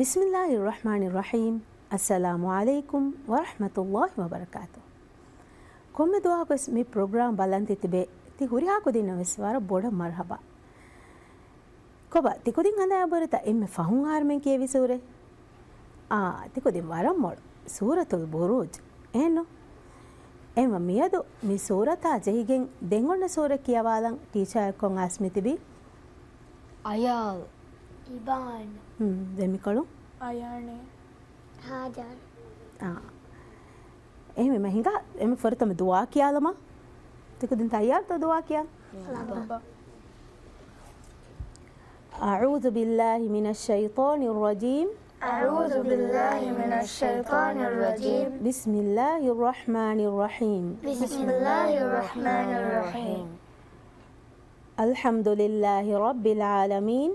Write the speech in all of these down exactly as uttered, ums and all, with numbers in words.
ބިސްމިއްލާހިއްރަޙްމާނިއްރަޙީމް. އައްސަލާމު ޢަލައިކުމް ވަރަޙްމަތުއްލާހި ވަބަރަކާތު. ކޮންމެ ދުވަހަކުވެސް މި ޕްރޮގްރާމް ބަލަން ތިތިބޭ، ތި ހުރިހާ ކުދިންނަށް ވެސް ވަރަށް ބޮޑަށް މަރްޙަބާ. ކޮބާ، ތިކުދިން ހަނދާން ބުރިތަ އެންމެ ފަހުން އަހަރުމެން ކިޔެވި ސޫރަތް؟ އާ، ތިކުދިން ވަރަށް މޮޅު. ސޫރަތުލް ބުރޫޖް. އެހެންނު؟ އެހެންވީމަ މިއަދު މި ސޫރަތާ ޖެހިގެން ދެން އޮންނަ ސޫރަ ކިޔަވާލަން ޓީޗާއެއްކޮށް އައިސް މިތިބީ. އަޔާލް. އިބާން. ހުން، ދެން މިކޮޅު. އަޔާނެ. ހާޖަރު. އާ. އެހެންވީމަ ހިނގާ، އެންމެ ފުރަތަމަ ދުޢާ ކިޔާލަމާ. ތިކުދިން ތައްޔާރުތޯ ދުޢާ ކިޔާން؟ އައުޛު ބިއްލާހި މިނައްޝައިޠާނިއްރަޖީމް. أعوذ بالله من الشيطان الرجيم. بسم الله الرحمن الرحيم. بسم الله الرحمن الرحيم. الحمد لله رب العالمين.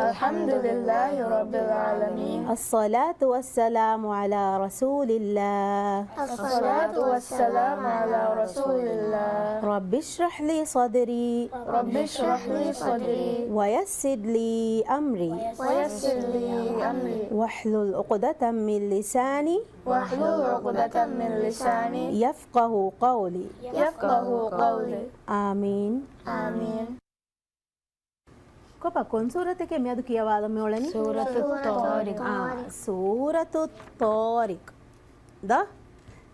الحمد لله رب العالمين. الصلاة والسلام على رسول الله. الصلاة والسلام على رسول الله. رب اشرح لي صدري. رب اشرح لي صدري. ويسر لي أمري. ويسر لي أمري. واحلل عقدة من لساني. واحلل عقدة من لساني. يفقه قولي. يفقه قولي. އާމީން. އާމީން. ކޮބާ، ކޮން ސޫރަތެކޭ މިއަދު ކިޔަވާލަން މިއުޅެނީ؟ ސޫރަތު ޠާރިޤް. އާ، ސޫރަތު ޠާރިޤް. ދޯ؟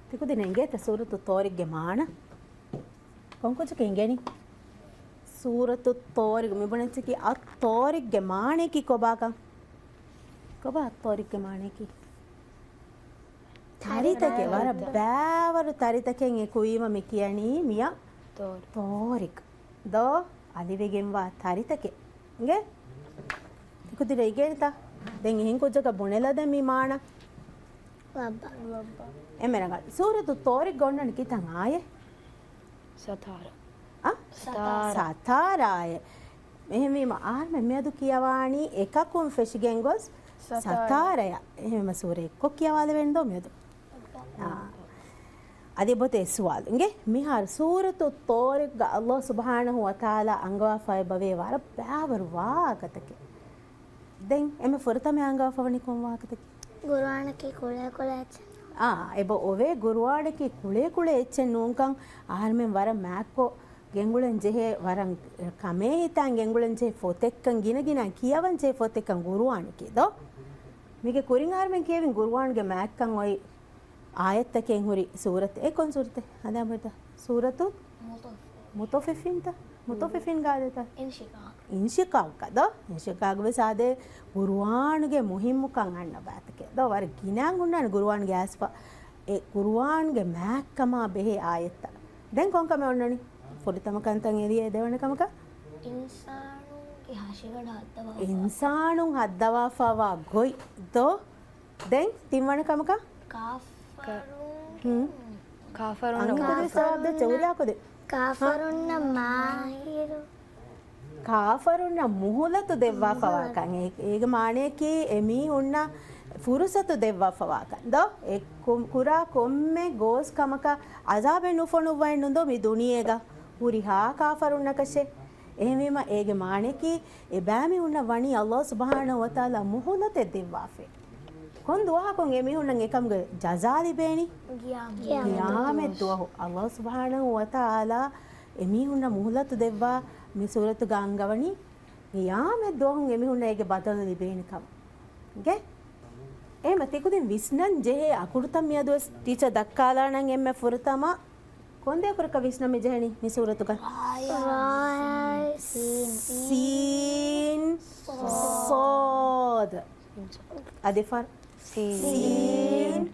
ތިކުދިން އެނގޭތަ ސޫރަތު ޠާރިޤްގެ މާނަ؟ ކޮންކުއްޖަކަށް އެނގޭނީ؟ ސޫރަތު ޠާރިޤް މިބުނެއްޗަކީ އައްޠާރިޤްގެ މާނަޔަކީ ކޮބާކަން؟ ކޮބާ އައްޠާރިޤްގެ މާނަޔަކީ؟ ތަރިތަކެއް، ވަރަށް ބައިވަރު ތަރިތަކެއް އެކުވީމަ މި ކިޔަނީ މިޔަށް ޠާރިޤް. ޠާރިޤް. ދޯ؟ އަލިވެގެންވާ ތަރިތަކެއް. އިނގޭ؟ ތިކުދިން އެނގޭނެތަ؟ ދެން އެހެން ކުއްޖަކަށް ބުނެލަދޭ މި މާނަ. އެންމެ ރަނގަޅު. ސޫރަތު ޠާރިޤްގަ އޮންނަނީ ކިތަން އާޔަތް؟ ސަތާރަ. އަ؟ ސަތާރަ. ސަތާރަ އާޔަތް. އެހެންވީމަ އަހަރުމެން މިއަދު ކިޔަވާނީ އެކަކުން ފެށިގެން ގޮސް ސަތާރަ. ސަތާރަޔަށް. އެހެންވީމަ ސޫރަ އެއްކޮށް ކިޔަވާލެވޭނެ ދޯ މިއަދު؟ އާ. އަދި އެބައޮތޭ ސުވާލު. އިނގޭ؟ މިހާރު ސޫރަތު ޠާރިޤްގަ ﷲ ސުބްޙާނަހޫ ވަތަޢާލާ އަންގަވާފައި އެބަވޭ ވަރަށް ބައިވަރު ވާހަކަތަކެއް. ދެން އެންމެ ފުރަތަމަ އަންގަވާފަވަނީ ކޮން ވާހަކަތަކެއް؟ ގުރުއާނަކީ ކުޅޭ ކުޅޭ އެއްޗެއް ނޫން. އާ، އެބަ އޮވޭ ގުރުއާނަކީ ކުޅޭ ކުޅޭ އެއްޗެއް ނޫންކަން އަހަރުމެން ވަރަށް މާތްކޮށް ގެންގުޅެން ޖެހޭ، ވަރަށް ކަމޭހިތާން ގެންގުޅެން ޖެހޭ ފޮތެއްކަން ގިނަ ގިނަ ކިޔަވަން ޖެހޭ ފޮތެއްކަން ގުރުއާނަކީ ދޯ؟ މީގެ ކުރިން އަހަރުމެން ކިޔެވިން ގުރުއާންގެ މާތްކަން އޮތް އާޔަތްތަކެއް ހުރި ސޫރަތެއް. އެ ކޮން ސޫރަތެއް؟ ހަނދާން ބުރިތަ؟ މުޠައްފިފީން. މުޠައްފިފީންތަ؟ މުޠައްފިފީން ގާދަތަ؟ އިންޝިޤާޤް. އިންޝިޤާޤް ދޯ؟ އިންޝިޤާޤް ވެސް އާދޭ ގުރުއާނުގެ މުހިއްމުކަން އަބާތަކެއް ދޯ؟ ވަރަށް ގިނައިން ހުންނާނެ ގުރުއާންގެ އައިސްފަ އެ ގުރުއާންގެ މާތްކަމާ ބެހޭ އާޔަތްތައް. ދެން ކޮން ކަމެއް އޮންނަނީ؟ ފުރަތަމަ ކަންތައް އެރިއޭ ދެވަނަ ކަމަކަށް؟ އިންސާނުންގެ ހަށިގަނޑު ހައްދަވާފަ. އިންސާނުން ހައްދަވާފަވާ ގޮތް ދޯ؟ ދެން ތިންވަނަ ކަމަކަށް؟ ކާފަރުން. ހުން. ކާފަރުން. އަންހެންކުދިން ޖަވާބު ދޭ ޗެއުރިއާ ކުދިން. ކާފަރުންނަށް މާހިރު. ކާފަރުންނަށް މުހުލަތު ދެއްވާފަވާކަން. އޭ، އޭގެ މާނަޔަކީ އެ މީހުންނަށް ފުރުސަތު ދެއްވާފަވާކަން. ދޯ؟ އެ ކު-، ކުރާ ކޮންމެ ގޯސް ކަމަކަށް އަޒާބެއް ނުފޮނުއްވައެއްނު ދޯ މި ދުނިޔޭގަ ހުރިހާ ކާފަރުންނަކަށެއް. އެހެންވީމަ އޭގެ މާނަޔަކީ އެބައިމީހުންނަށް ވަނީ ﷲ ސުބްޙާނަހޫ ވަތަޢާލާ މުހުލަތެއް ދެއްވާފައި. ކޮން ދުވަހަކުން އެމީހުންނަށް އެކަމުގެ ޖަޒާ ލިބޭނީ؟ ޤިޔާމަތް. ޤިޔާމަތް ދުވަހު. ﷲ ސުބްޙާނަހޫ ވަތަޢާލާ އެމީހުންނަށް މުހުލަތު ދެއްވާ މި ސޫރަތުގަ އަންގަވަނީ ޤިޔާމަތް ދުވަހުން އެމީހުންނަށް އޭގެ ބަދަލު ލިބޭނެ ކަމަށް. އިނގޭ؟ އެހެންމަ ތިކުދިން ވިސްނަން ޖެހޭ އަކުރުތައް މިއަދުވެސް ޓީޗަރ ދައްކާލާނަން އެންމެ ފުރަތަމަ. ކޮންދެ އަކުރަކަށް ވިސްނަން މި ޖެހެނީ މި ސޫރަތުގަ؟ ރާ، ސީން. ސީން، ޞާދު. އަދި ފަރު. ސީން،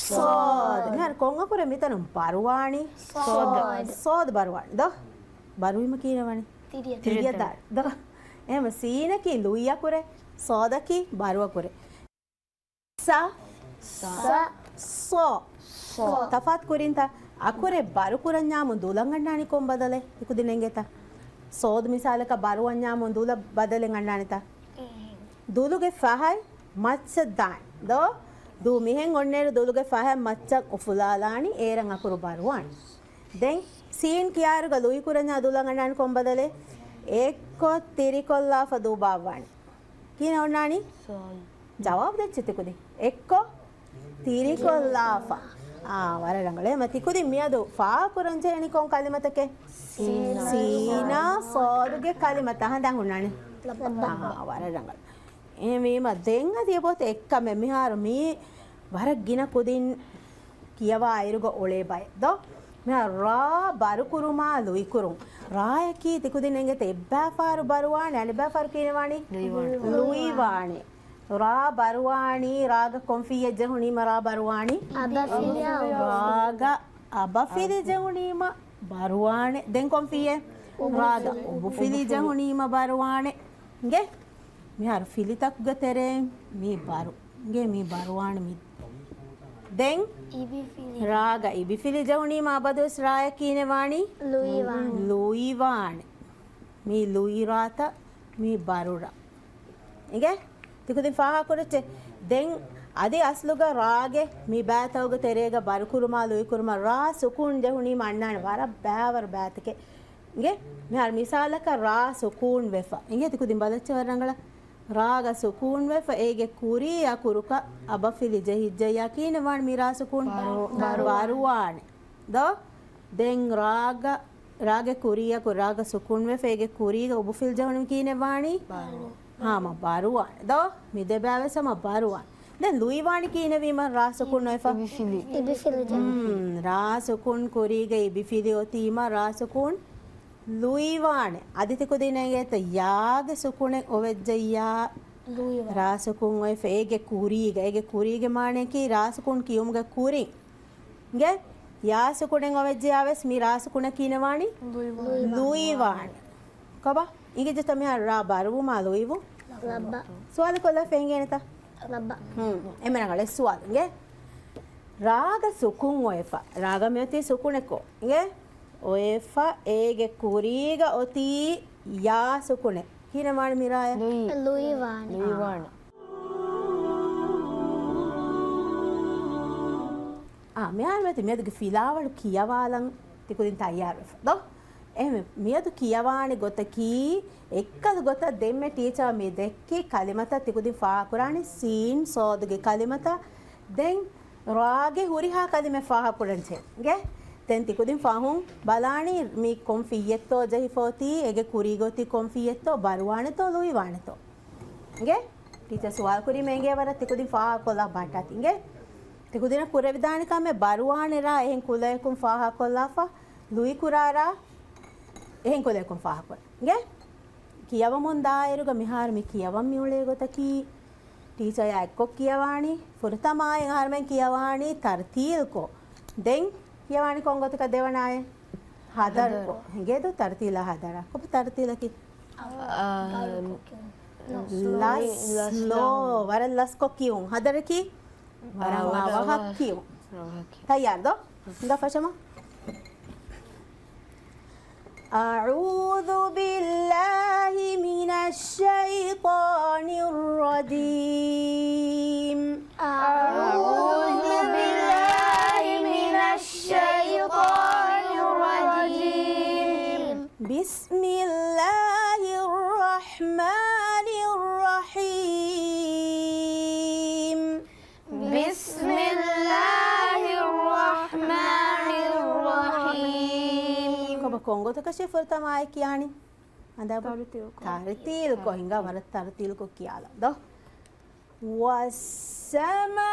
ޞާދު. މިހާރު ކޮން އަކުރެއް މިތަނުން ބަރުވާނީ؟ ޞާދު. ޞާދު ބަރުވާނީ. ދޯ؟ ބަރުވީމަ ކިހިނެއް ވާނީ؟ ތިރިއަށް. ތިރިއަށް ދާން. ދޯ؟ އެހެންމަ ސީނަކީ ލުއި އަކުރެއް، ޞާދަކީ ބަރު އަކުރެއް. ސަ، ސަ، ޞާ. ޞާ. ތަފާތު ކުރިންތަ؟ އަކުރެއް ބަރު ކުރަންޏާމު ދުލަށް ގަންނާނީ ކޮން ބަދަލެއް؟ ތިކުދިން އެނގޭތަ؟ ޞާދު މިސާލަކަށް ބަރު ވަންޏާމު ދުލަށް ބަދަލެއް ގަންނާނެތަ؟ ދުލުގެ ފަހަތް މައްޗަށް ދާން. ދޯ؟ ދޫ މިހެން އޮންނައިރު ދުލުގެ ފަހަތް މައްޗަށް އުފުލާލާނީ އޭރަށް އަކުރު ބަރުވާނީ. ދެން ސީން ކިޔާއިރުގަ ލުއި ކުރަންޏާ ދުލަށް ގަންނާނީ ކޮން ބަދަލެއް؟ އެއްކޮށް ތިރިކޮށްލާފަ ދޫ ބާއްވާނީ. ކިހިނެއް އޮންނާނީ؟ ސާދު. ޖަވާބު ދެއްޗެ ތިކުދިން. އެއްކޮށް ތިރިކޮށްލާފަ. އާ، ވަރަށް ރަނގަޅޭ. މަ ތިކުދިން މިއަދު ފާހަކުރަން ޖެހެނީ ކޮން ކަލިމަތަކެއް؟ ސީނާ. ސީނާ ސޯދުގެ ކަލިމަތައް ހަނދާން ހުންނާނެ. އާ، ވަރަށް ރަނގަޅު. އެހެންވީމަ ދެން އަދި އެބައޮތޭ އެއްކަމެއް މިހާރު މީ ވަރަށް ގިނަ ކުދިން ކިޔަވާ އިރުގަ އުޅޭ ބައެއް ދޯ؟ މިހާރު ރާ ބަރުކުރުމާ ލުއިކުރުން. ރާޔަކީ ތިކުދިން އެނގޭތަ އެއްބައިފަހަރު ބަރުވާނެ، އަނެއްބައިފަހަރު ކިހިނެއް ވާނީ؟ ލުއިވާނެ. ލުއިވާނެ. ރާ ބަރުވާނީ، ރާގަ ކޮން ފިއްޔެއް ޖެހުނީމަ ރާ ބަރުވާނީ؟ އަބަފިލި. ރާގަ އަބަފިލި ޖެހުނީމަ ބަރުވާނެ. ދެން ކޮން ފިއްޔެއް؟ ރާގަ އުބުފިލި ޖެހުނީމަ ބަރުވާނެ. އިނގޭ؟ މިހާރު ފިލިތަކުގެ ތެރެއިން މީ ބަރު. އިނގޭ މީ ބަރުވާނެ މި. ދެން އިބިފިލި. ރާގަ އިބިފިލި ޖެހުނީމަ އަބަދުވެސް ރާޔަކީ ނެވާނީ؟ ލުއިވާނެ. ލުއިވާނެ. މީ ލުއިރާތަ މީ ބަރުރާ. އިނގޭ؟ ތިކުދިން ފާހަގަކުރައްޗޭ. ދެން އަދި އަސްލުގަ ރާގެ މި ބައިތަކުގެ ތެރޭގަ ބަރުކުރުމާ ލުއިކުރުމާ ރާ ސުކޫން ޖެހުނީމަ އަންނާނެ ވަރަށް ބައިވަރު ބައިތަކެއް. އިނގޭ؟ މިހާރު މިސާލަކަށް ރާ ސުކޫން ވެފަ. އިނގޭ ތިކުދިން ބަލައްޗޭ ވަރަށް ރަނގަޅަށް. ރާގަ ސުކޫން ވެފަ އޭގެ ކުރީ އަކުރުކަ އަބަފިލި ޖެހިއްޖެއްޔާ ކިހިނެއް ވާނެ މި ރާ ސުކޫން؟ ބަރު. ބަރު. ބަރުވާނެ. ދޯ؟ ދެން ރާގަ، ރާގެ ކުރީއަކު ރާގަ ސުކޫން ވެފަ އޭގެ ކުރީގަ އުބުފިލް ޖެހުނީ ކިހިނެއް ވާނީ؟ ބަރު. ހާމަ ބަރުވާނެ. ދޯ؟ މި ދެބައިވެސް ހަމަ ބަރުވާނެ. ދެން ލުއިވާނީ ކިހިނެއްވީމަ ރާ ސުކޫން އޮތްފަ؟ އިބިފިލި. އިބިފިލި ޖެހުނީ. ހުން، ރާ ސުކޫން ކުރީގަ އިބިފިލި އޮތީމަ ރާ ސުކޫން ލުއިވާނެ. އަދި ތިކުދިން އެނގޭތަ ޔާގެ ސުކުނެއް އޮވެއްޖެއްޔާ؟ ލުއިވާނެ. ރާ ސުކުން އޮތްފަ އޭގެ ކުރީގަ. އޭގެ ކުރީގެ މާނައަކީ ރާ ސުކުން ކިޔުމުގެ ކުރިން. އިނގޭ؟ ޔާ ސުކުނެއް އޮވެއްޖެޔާ ވެސް މި ރާ ސުކުނަށް ކިހިނެއް ވާނީ؟ ލުއިވާނެ. ލުއިވާނެ. ކޮބާ؟ އިނގިއްޖެތަ މިހާރު ރާ ބަރުވުމާ ލުއިވުން؟ ލައްބަ. ސުވާލު ކޮށްލާފަ އިނގޭނެތަ؟ ލައްބަ. ހުން. އެންމެ ރަނގަޅަށް ސުވާލު އިނގޭ. ރާގަ ސުކުން އޮތްފަ. ރާގަ މިއޮތީ ސުކުނެއްކޮށް. އިނގޭ؟ އޮތްފަ އޭގެ ކުރީގަ އޮތީ ޔާ ސުކުނެއް. ކިހިނެއް ވާނެ މި ރާޔަށް؟ ލުއި. ލުއިވާނެ. ލުއިވާނެ. އާ، މިހާރު މިއޮތީ މިއަދުގެ ފިލާވަޅު ކިޔަވާލަން ތިކުދިން ތައްޔާރުވެފަ ދޯ؟ އެހެންވެ، މިއަދު ކިޔަވާނެ ގޮތަކީ، އެއްކަލު ގޮތަށް ދެންމެ ޓީޗަރ މި ދެއްކި ކަލިމަތައް ތިކުދިން ފާހަކުރާނީ ސީން ސޯދުގެ ކަލިމަތައް. ދެން ރާގެ ހުރިހާ ކަލިމަ ފާހަކުރަން ޖެހޭ. އިނގޭ؟ ދެން ތިކުދިން ފަހުން ބަލާނީ މީ ކޮން ފިއްޔެއްތޯ ޖެހިފަ އޮތީ، އޭގެ ކުރީގަ އޮތީ ކޮން ފިއްޔެއްތޯ، ބަރުވާނެތޯ، ލުއިވާނެތޯ. އިނގޭ؟ ޓީޗަރ ސުވާލު ކުރީމަ އެނގޭ ވަރަށް ތިކުދިން ފާހަގަކޮށްލާ ބަހައްޓާތި. އިނގޭ؟ ތިކުދިނަށް ކުރެވިދާނެ ކަމެއް ބަރުވާނެ ރާ އެހެން ކުލަޔަކުން ފާހަގަކޮށްލާފަ، ލުއިކުރާ ރާ އެހެން ކުލަޔަކުން ފާހަގަކޮށް. އިނގޭ؟ ކިޔަވަމުން ދާއިރުގަ މިހާރު މި ކިޔަވަން މިއުޅޭ ގޮތަކީ، ޓީޗަރ އެއްކޮށް ކިޔަވާނީ، ފުރަތަމައިން އަހަރުމެން ކިޔަވާނީ ތަރްތީލްކޮށް. ދެން ކިޔަވާނީ ކޮން ގޮތަކަށް ދެވަނައެއް؟ ހަދަރުކޮށް. ހަދަރު. އިނގޭދޯ ތަރްތީލާ ހަދަރާ. ކޮބާ ތަރްތީލަކީ؟ އާ، ލަސް، ލަސް، ސްލޯ. ވަރަށް ލަސްކޮށް ކިޔުން. ހަދަރަކީ؟ ވަރަށް ވަރަށް ރަވަހަށް ކިޔުން. ރަވަހަށް ކިޔުން. ތައްޔާރުދޯ؟ ހިނގާ ފަށަމާ. أعوذ بالله من الشيطان الرجيم. أعوذ بالله من الشيطان الرجيم. بسم الله الرحمن الرحيم. بسم الله الرحمن الرحيم. ކޮބާ ކޮން ގޮތަކަށޭ ފުރަތަމަ އާޔަތް ކިޔާނީ؟ ހަނދާން ބުން. ތަރުތީލުކޮށް. ތަރުތީލުކޮށް. ހިނގާ ވަރަށް ތަރުތީލުކޮށް ކިޔާލަން ދޯ. والسماء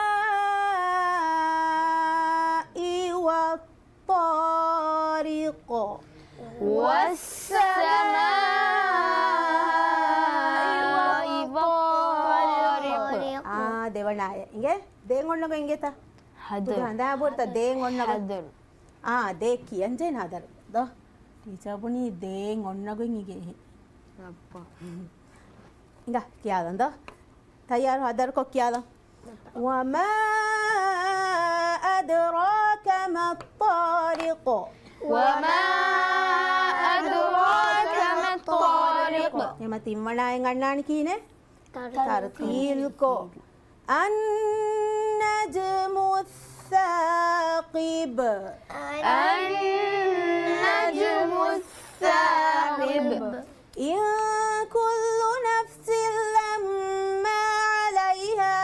والطارق. والسماء والطارق. އާ، ދެވަނަ އާޔަތް. އިނގޭ؟ ދޭން އޮންނަގޮތް އިނގޭތަ؟ ހަދަރު. ހަނދާން ބުންތަ؟ ދޭން އޮންނަގޮތް. ހަދަރު. އާ، ދޭ ކިޔަންޖެހޭނެ ހަދަރު ދޯ. ޓީޗަރ ބުނީ ދޭން އޮންނަގޮތް އިނގޭ. އައްޕާ. ހިނގާ ކިޔާލަން ދޯ. ތައްޔާރު ހަދަރުކޮށް ކިޔާލަން. وما أدراك ما الطارق. وما أدراك ما الطارق. އެމަ ތިންވަނައިން އަންނާނީ ކިހިނެއް؟ ތަރުތީލުކޮށް. النجم الثاقب. النجم الثاقب. إن كل نفس لما عليها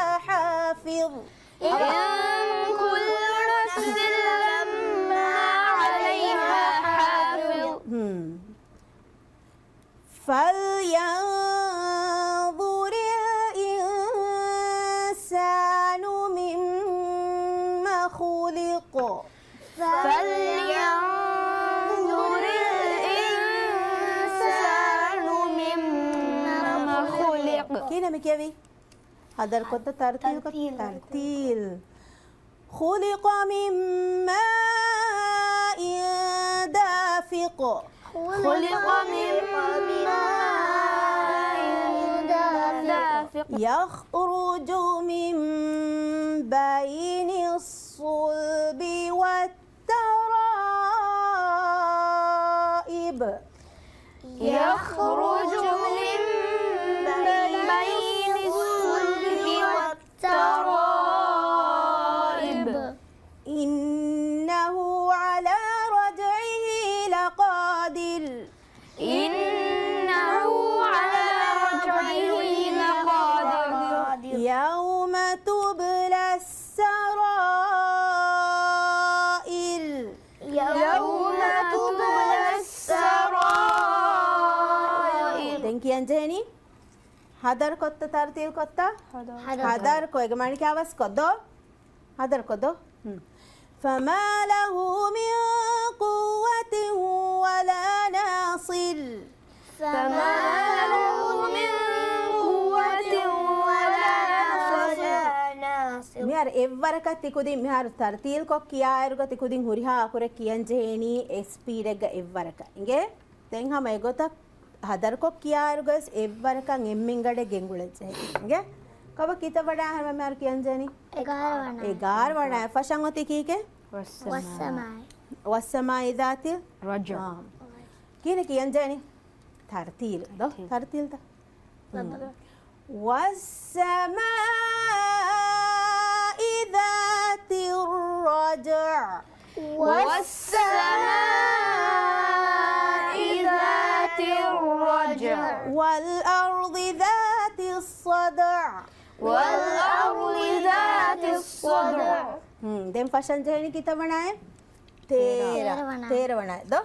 ކެވި. ހަދަރުކޮށްތަ ތަރްތީލް ކޮށް-، ތަރްތީލް. خلق من ماء دافق. خلق من ماء دافق. يخرج من بين الصلب والترائب. يخرج من بين الصلب والترائب. إنه على رجعه لقادر. إنه على رجعه لقادر. يوم تبلى السرائر. يوم تبلى السرائر. ދެން ކިޔަން ޖެހެނީ؟ ހަދަރުކޮށްތަ ތަރްތީލް ކޮށްތަ؟ ހަދަރު. ހަދަރުކޮށް. އޭގެ މާނަ އަވަސްކޮށް ދޯ؟ ހަދަރުކޮށް ދޯ؟ ހުން. فما له من قوة ولا ناصر. فما له من قوة ولا ناصر. މިހާރު އެއްވަރަކަށް ތިކުދިން މިހާރު ތަރްތީލްކޮށް ކިޔާއިރުގަ ތިކުދިން ހުރިހާ އަކުރެއް ކިޔަން ޖެހޭނީ އެ ސްޕީޑެއްގަ އެއްވަރަކަށް. އިނގޭ؟ ދެން ހަމަ އެގޮތަށް ހަދަރުކޮށް ކިޔާއިރުގަވެސް އެއްވަރަކަށް އެންމެންގަޑެއް ގެންގުޅެއްޖެ. އިނގޭ؟ ކޮބާ ކިތައް ވަނައި އަހަރެމެން މިހާރު ކިޔަންޖެހެނީ؟ އެގާރަ ވަނައި. އެގާރަ ވަނައި. ފަށަން އޮތީ ކީކޭ؟ والسماء. والسماء ذات الرجع. އާ. ކިހިނެއް ކިޔަންޖެހެނީ؟ ތަރްތީލު ދޯ؟ ތަރްތީލު. ތަރްތީލުތަ؟ ހުން. والسماء ذات الرجع. والسماء ذات الرجع. والأرض ذات الصدع. والأرض ذات الصدع. ހުން، ދެން ފަށަން ޖެހެނީ ކިތައް ވަނައެއް؟ ތޭރަ. ތޭރަ ވަނަ. ތޭރަ ވަނައެއް ދޯ؟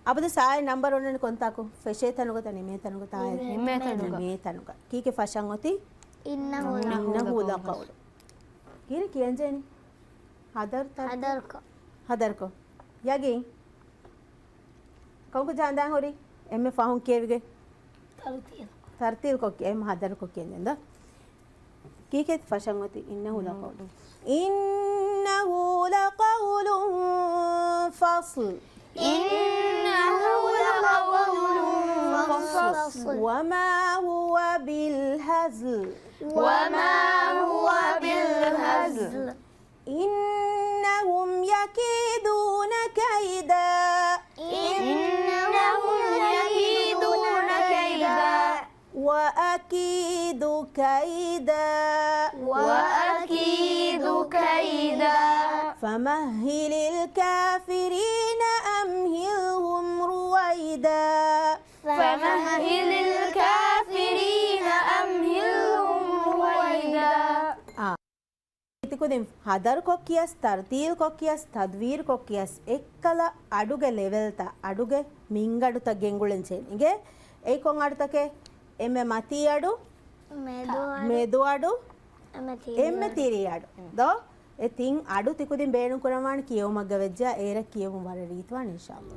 އަބަދު ސާއި ނަންބަރު އޮންނަނީ ކޮންތާކު؟ ފެށޭ ތަނުގަ ތަ ނިމޭ ތަނުގަ ތާއެއް؟ ނިމޭ ތަނުގަ. ނިމޭ ތަނުގަ. ކީކޭ ފަށަން އޮތީ؟ إنه لقول. إنه لقول. ކިހިނެއް ކިޔަންޖެހެނީ؟ ހަދަރު ތަރް-، ހަދަރުކޮށް. ހަދަރުކޮށް. ޔަގީން. ކޮންކޮ ޖާންދާން ހުރީ؟ އެންމެ ފަހުން ކިޔެވިގެން. ތަރުތީލް. ތަރްތީލްކޮށް ކިޔަ-، އެންމެ ހަދަރުކޮށް ކިޔަން ދޯ. ކީކޭ ފަށަން އޮތީ؟ إنه لقول. إنه لقول فصل. إنه لقول فصل. وما هو بالهزل. وما هو بالهزل. إنهم يكيدون كيدا. إنهم يكيدون كيدا. وأكيد كيدا. وأكيد كيدا. فمهل الكافرين أمهلهم رويدا. فمهل الكافرين أمهلهم رويدا. ތިކުދިން ހަދަރުކޮށް ކިޔަސް، ތަރްތީލްކޮށް ކިޔަސް، ތަދްވީރުކޮށް ކިޔަސް، އެއްކަލަ އަޑުގެ ލެވެލްތައް، އަޑުގެ މިންގަޑުތައް ގެންގުޅެން ޖެހޭނެ. އިނގޭ؟ އެއީ ކޮން އަޑުތަކެއް؟ އެންމެ މަތީ އަޑު، މެދު އަޑު، މެދު އަޑު، އެންމެ ތިރީ އެންމެ އަޑު. ތިރީ އަޑު. ދޯ؟ އެ ތިން އަޑު ތިކުދިން ބޭނުން ކުރަންވާނެ ކިޔެވުމަށް ގަވައްޖާ، އޭރަށް ކިޔެވުން ވަރަށް ރީތިވާނެ އިންޝާﷲ.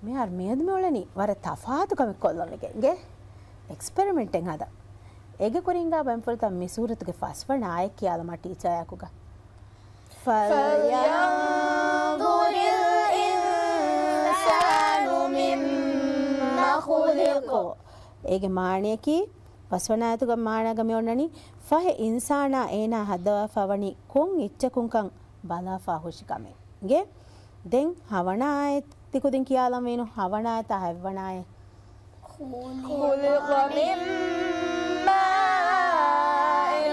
މިހާރު މިއަދު މިއުޅެނީ ވަރަށް ތަފާތު ކަމެއް ކޮށްލަން ވެގެން އިނގޭ. އެކްސްޕެރިމެންޓެއް ހަދަން. އޭގެ ކުރިން ހިނގާ ބައިންފުޅުތައް މި ސޫރަތުގެ ފަސްވަނަ އާޔަތް ކިޔާލަމާ ޓީޗަރ އާއެކުގަ. فلينظر الإنسان مم خلق. އޭގެ މާނަޔަކީ، ފަސްވަނަ އާޔަތުގެ މާނައިގަ މި އޮންނަނީ، ފަހެ އިންސާނާ އޭނާ ހައްދަވާފަ ވަނީ ކޮން އެއްޗަކުންކަން ބަލާފަ ހުށި ކަމެއް. އިނގޭ؟ ދެން ހަވަނަ އާޔަތް ތިކުދިން ކިޔާލަންވީނު، ހަވަނަ އާޔަތާ ހަތްވަނަ އާޔަތް. خلق من ماء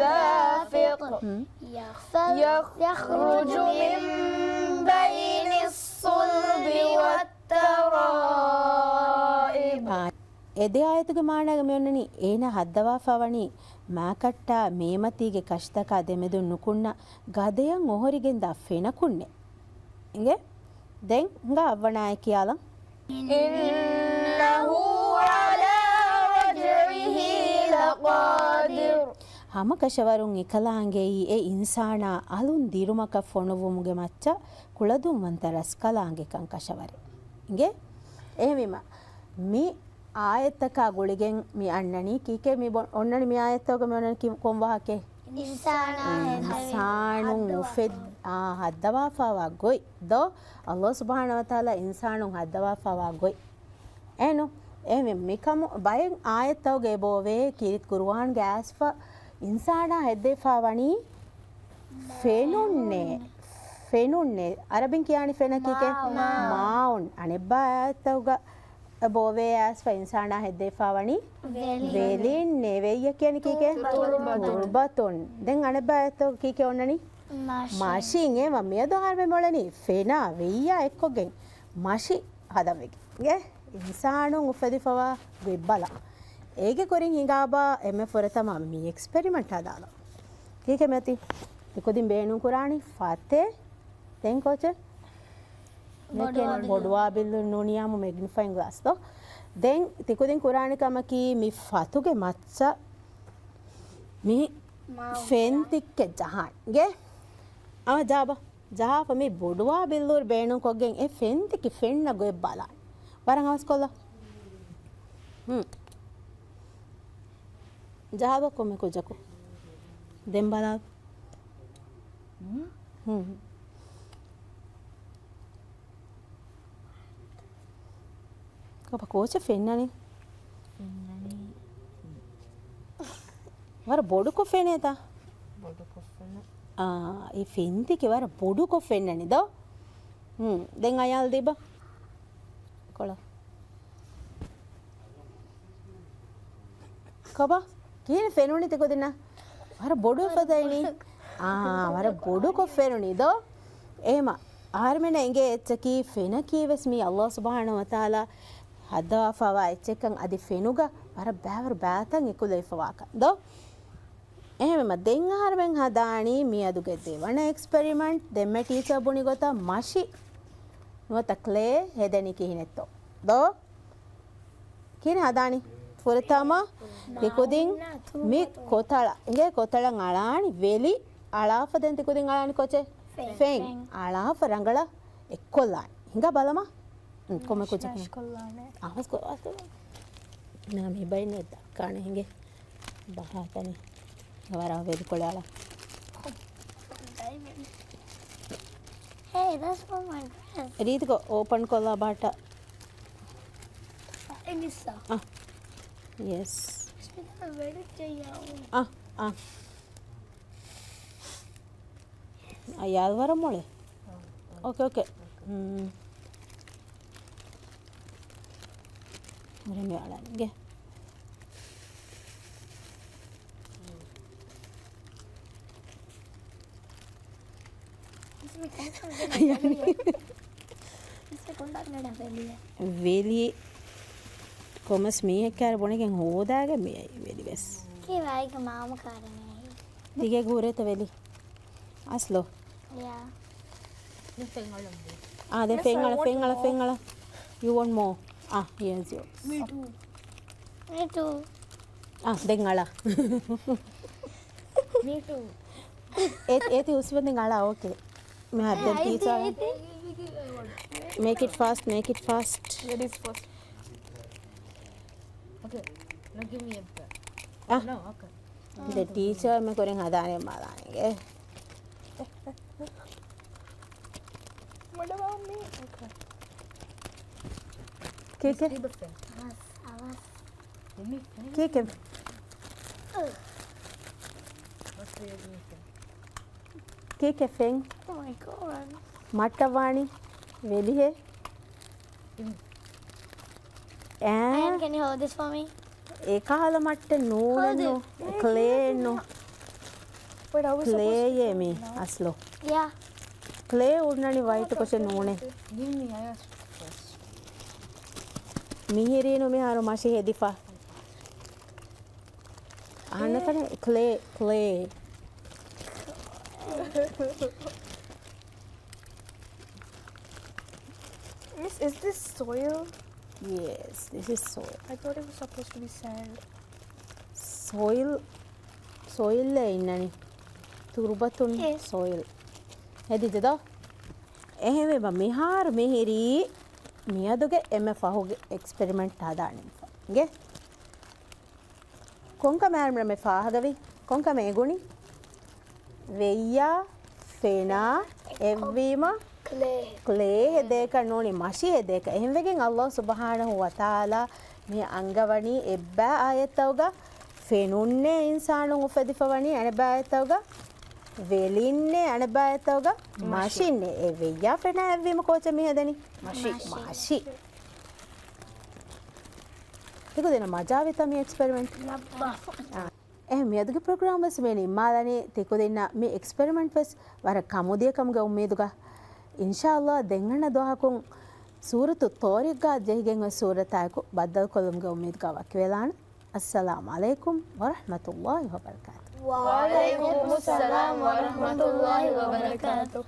دافق. ހުން. يخرج من بين الصلب والترائب. އާ، އެ ދެ އާޔަތުގެ މާނައިގަ މިއޮންނަނީ، އޭނާ ހައްދަވާފަ ވަނީ މާކައްޓާ މޭމަތީގެ ކަށިތަކާ ދެމެދުން ނުކުންނަ ގަދަޔަށް އޮހޮރިގެންދާ ފެނަކުންނެއް. އިނގޭ؟ ދެން ހިނގާ އަށްވަނަ އާޔަތް ކިޔާލަން. إنه على رجعه لقادر. ހަމަކަށަވަރުން އެކަލާނގެއީ އެ އިންސާނާ އަލުން ދިރުމަކަށް ފޮނުއްވުމުގެ މައްޗަށް ކުޅަދުންވަންތަ ރަސްކަލާނގެކަން ކަށަވަރެއް. އިނގޭ؟ އެހެންވީމަ، މި އާޔަތްތަކާ ގުޅިގެން މި އަންނަނީ ކީކޭ؟ މި ބޮ-، އޮންނަނީ މި އާޔަތްތަކުގަ މި އޮންނަނީ ކި-، ކޮން ވާހަކައެއް؟ އިންސާނާ ހެދެނީ އިންސާނުން ހައްދަވާފަ. އުފެދ-، އާ، ހައްދަވާފައިވާ ގޮތް ދޯ؟ އައްލާހު ސުބްޙާނަހޫ ވަތަޢާލާ އިންސާނުން ހައްދަވާފައިވާ ގޮތް. އެހެން ނޫން؟ އެހެންވީމަ މިކަމު ބައެއް އާޔަތްތަކުގައި އެބައޮވޭ ކީރިތި ޤުރުއާންގައި އައިސްފަ އިންސާނާ ހެއްދެވިފައި ވަނީ ފެނުންނޭ. ފެނުންނޭ. އަރަބިން ކިޔާނީ ފެނަށް ކީކޭ؟ މާއުން. މާއުން. އަނެއްބާ އާޔަތްތަކުގަ އެބައޮވޭ އައިސްފަ އިންސާނާ ހެއްދެވިފައި ވަނީ ވެލިން. ވެލިންނޭ. ވެއްޔަށް ކިޔަނީ ކީކޭ؟ ތުރުބަތުން. ތުރުބަތުން. ދެން އަނެއްބާ އާޔަތްތަކުގަ ކީކޭ އޮންނަނީ؟ މަށިން. މަށިން. އެހެންވީމަ މިއަދު އަހަރުމެން އުޅެނީ ފެނާ ވެއްޔާ އެއްކޮށްގެން މަށި ހަދަން ވެގެން. އިންސާނުން އުފެދިފައިވާ ގޮތް ބަލަން. އޭގެ ކުރިން ހިނގާބާ އެންމެ ފުރަތަމަ މި އެކްސްޕެރިމަންޓް ހަދާލަން. ކީކޭ މިއޮތީ؟ ތިކުދިން ބޭނުން ކުރާނީ ފަތޭ. ދެން ކޯޗެއް؟ މެކެން ބޮޑުވާ ބިއްލުން ނޫނިއްޔާމު މެގްނިފައިން ގްލާސް ދޯ. ދެން ތިކުދިން ކުރާނެ ކަމަކީ މި ފަތުގެ މައްޗަށް މި ފެން ތިއްކެއް ޖަހާން. އިނގޭ؟ އާ، ޖާބަ. ޖަހާފަ މި ބޮޑުވާ ބިއްލޫރި ބޭނުންކޮށްގެން އެ ފެންތިކި ފެންނަ ގޮތް ބަލާން. ވަރަށް އަވަސްކޮށްލާ. ހުން. ޖަހާބަ ކޮންމެ ކުއްޖަކު. ދެން ބަލާ. ހުން. ހުން. ކޮބާ ކޯޗެއް ފެންނަނީ؟ ފެންނަނީ. ވަރަށް ބޮޑުކޮށް ފެނޭތާ؟ ބޮޑުކޮށް ފެނޭ. އާ، އެ ފެންތިކި ވަރަށް ބޮޑުކޮށް ފެންނަނީ ދޯ؟ ހުން، ދެން އަޔާލް ދީބަ. ކޮޅަށް. ކޮބާ؟ ކިހިނެއް ފެނުނީ ތިކުދިންނަށް؟ ވަރަށް ބޮޑުވެފަ ދައިނީ. އާ، ވަރަށް ބޮޑުކޮށް ފެނުނީ ދޯ؟ އެހެމަ، އަހަރުމެންނަށް އެނގޭ އެއްޗަކީ ފެނަކީ ވެސް މީ އައްލާހު ސުބްޙާނަހޫ ވަތަޢާލާ ހައްދަވާފައިވާ އެއްޗެއްކަން އަދި ފެނުގަ ވަރަށް ބައިވަރު ބައިތައް އެކުލެވިފަވާކަން ދޯ؟ އެހެންވީމަ ދެން އަހަރުމެން ހަދާނީ މިއަދުގެ ދެވަނަ އެކްސްޕެރިމަންޓް. ދެންމެ ޓީޗަރ ބުނި ގޮތަށް މަށި ނުވަތަ ކްލޭ ހެދެނީ ކިހިނެއްތޯ ދޯ؟ ކިހިނެއް ހަދާނީ؟ ފުރަތަމަ ތިކުދިން މި ކޮތަޅަށް، އިނގޭ ކޮތަޅަށް އަޅާނީ ވެލި އަޅާފަ ދެން ތިކުދިން އަޅާނީ ކޯޗެއް؟ ފެން. ފެން. އަޅާފަ ރަނގަޅަށް އެއްކޮށްލާނީ. ހިނގާ ބަލަމާ. ކޮންމެ ކުއްޖަކު. އަވަސް ކޮ-، އަވަސް ކޮ-، ނާ، މި ބައިން ދައްކާނެ ހިނގޭ. ބަހާ ތަނެއް. ވަރަށް ވެލިކޮޅެއް އަޅާ. Hey, that's for my dress. ރީތިކޮށް އޯޕަން ކޮށްލާ ބަހައްޓާ. އެ މިސްސާ. އަ. ޔެސް. އަ، އަ. އަޔާލް ވަރަށް މޮޅޭ. އޯކޭ، އޯކޭ. ހުން. ހުރެން މި އަޅަންގެ. ވެލި ކޮމަސް މީހެއް ކާރ ބުނެގެން ހޯދާގެ މިއައި ވެލި ވެސް. ކީ ވައިގެ މާމަ ކާރެއް މިއައި. ތިގޭ ގުރޭތަ ވެލި؟ އަސްލު. ޔާ. އާ، ދެ ފެންއަޅަ، ފެންއަޅަ، ފެންއަޅަ. You want more? އާ، yes, yes. Me too. Me too. އާ، ދެން އަޅާ. Me too. އޭތި، އޭތި ހުސްވަންދެން އަޅާ، އޯކޭ. މިހާރު ދެން ޓީޗަރ. Make it fast, make it fast. Ladies first. Okay. Now give me a bag. އާ. No, okay. ދެ ޓީޗަރ މި ކުރިން ހަދާނެ މާލާނެގެ. What about me? Okay. ކީކޭ؟ ކީކޭ؟ ކީކޭ ފެން؟ Oh my God. މައްޓަވާނީ ވެލިހޭ. އޭ. Ayan, can you hold this for me? އެކަހަލަ މައްޓެއް ނޫނެއްނު. ކްލޭއެއްނު. ކްލޭއޭ މީ އަސްލު. ޔާ. ކްލޭ އުންނަނީ ވައިޓު ކޮށެއް ނޫނޭ. މިހިރީނު މިހާރު މަށި ހެދިފަ. އަހަންނަކަނެ ކްލޭ، ކްލޭ. Miss, is this soil? Yes, this is soil. I thought it was supposed to be sand. ސޮއިލް، ސޮއިލްއޭ އިންނަނީ. ތުރުބަތުން ސޮއިލް. ހެދިއްޖެ ދޯ؟ އެހެންވެ މިހާރު މިހިރީ މިއަދުގެ އެންމެ ފަހުގެ އެކްސްޕެރިމެންޓް ހަދާނެ މިފަ އިނގޭ. ކޮންކަމެއް އަޅުގަނޑުމެން ފާހަގަވީ؟ ކޮންކަމެއް އެނގުނީ؟ ވެއްޔާ ފެނާ އެއްވީމަ ކްލޭ ހެދޭކަށް ނޫނީ މަށި ހެދޭކަށް. އެހެންވެގެން ﷲ ސުބްޙާނަހޫ ވަތަޢާލާ މި އަންގަވަނީ އެއްބައި އާޔަތްތަކުގަ ފެނުންނޭ އިންސާނުން އުފެދިފަވަނީ، އަނެއްބައި އާޔަތްތަކުގަ ވެލިންނޭ، އަނެއްބައި އާޔަތްތަކުގަ މަށިންނޭ. އެ ވެއްޔާ ފެނާ އެއްވީމަ ކޯޗެއް މި ހެދެނީ؟ މަށި. މަށި. ތިކުދިންނަށް މަޖާވީތަ މި އެކްސްޕެރިމެންޓް؟ އާ. އެހެން މިއަދުގެ ޕްރޮގްރާމް ވެސް މި ނިންމާލަނީ. ތިކުދިންނަށް މި އެކްސްޕެރިމެންޓް ވެސް ވަރަށް ކަމުދިޔަ ކަމުގެ އުއްމީދުގަ، އިންޝާﷲ ދެން އަންނަ ދުވަހަކުން ސޫރަތު ޠާރިޤްގަ ޖެހިގެން އޮތް ސޫރަތާއެކު ބައްދަލުކޮށްލުމުގެ އުއްމީދުގަ ވަކިވެލާނަން. އައްސަލާމު ޢަލައިކުމް ވަރަޙްމަތުﷲ ވަބަރަކާތު. ވަޢަލައިކުމުއްސަލާމް ވަރަޙްމަތުﷲ ވަބަރަކާތު.